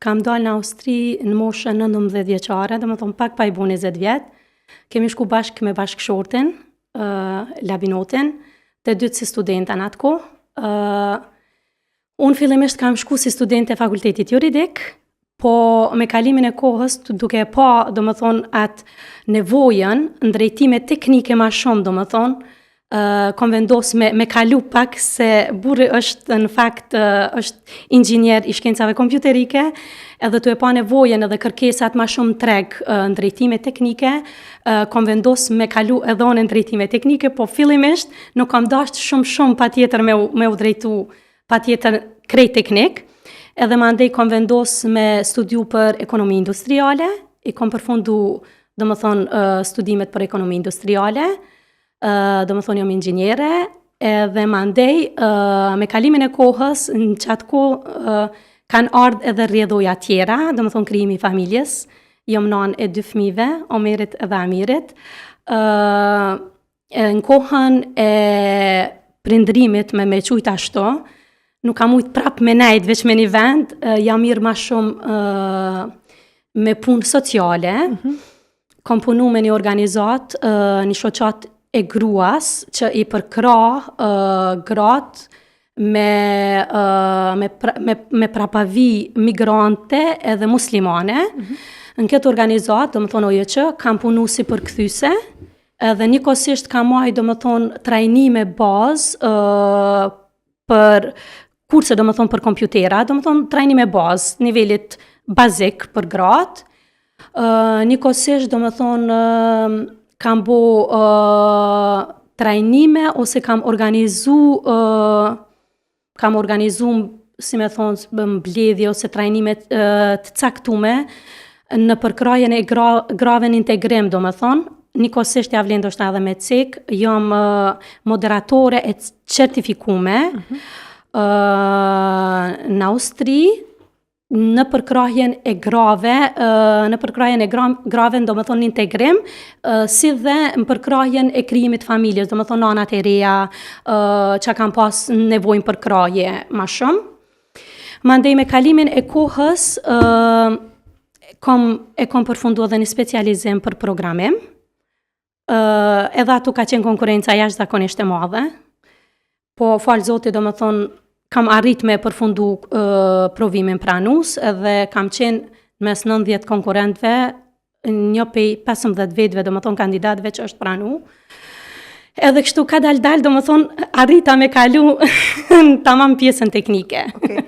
Kam dalë në Austri në moshën 19 vjeçare, domethonë pak pa i bo 20 vjet. Kemi shku bashkë me bashkëshortin, uh, Labinotin, të dytë si studenta në atë kohë. Uh, unë fillimisht kam shku si studente e fakultetit juridik, po me kalimin e kohës, duke e pa, domethonë, atë nevojën në drejtime teknike ma shumë, domethonë, uh, kom vendos me kalu pak se burri është në fakt uh, është inxhinier i shkencave kompjuterike, edhe tu e pa nevojën edhe kërkesat ma shumë n'treg uh, në drejtime teknike, uh, kom vendos me kalu edhe unë në drejtime teknike, po fillimisht nuk kam dasht shumë shumë patjetër me u drejtu patjetër krejt teknik, edhe mandej kom vendos me studiu për ekonomi industriale, i kom përfundu, domethonë, studimet për ekonomi industriale, domethonë jom inxhiniere, edhe mandej, me kalimin e kohës, në qatë kohë, kanë ardhë edhe rrjedhoja tjera, domethonë krijimi i familjes, jom nanë e dy fmive, Omerit edhe Amirit, në kohën e prindrimit me qujt ashtu, nuk kam mujt prap me nejt veç me një vend, jam marrë ma shumë me punë sociale. Kom punu me një organizatë, një shoqatë e gruas që i përkrah gratë me prapavi migrante edhe muslimane. Në këtë organizatë, domethonë OJQ, kam punu si përkthyse, edhe njëkohësisht kam majt, domethonë, trajnime bazë për kurse, domethonë, për kompjutera, domethonë, trajnime bazë, nivelit bazik për gratë. Njëkohësisht, domethonë, kam bo trajnime ose kam organizu, si me thonë, mbledhje ose trajnime të caktume në përkrahjen e grave në integrim, domethonë, njëkohësisht ja vlen ndoshta edhe me cek, jam moderatore e certifikume në Austri, në përkrahjen e grave, në përkrahjen e grave, do më thonë në integrim, si dhe në përkrahjen e krijimit familjes, do më thonë nanat e reja, që kanë pas nevojnë përkrahje ma shumë. Mandej me kalimin e kohës, e kom përfundu edhe një specializim për programim. Edhe ato ka qenë konkurenca jashtëzakonisht e madhe. Po falë Zotit, do më thonë, kam arrit me përfundu provimin pranus edhe kam qenë mes 90 konkurentëve, një pej 15 vetëve, do më thonë kandidatëve që është pranu. Edhe kështu ka dal dal, do më thonë, arrita me kalu në tamam pjesën teknike. Okej.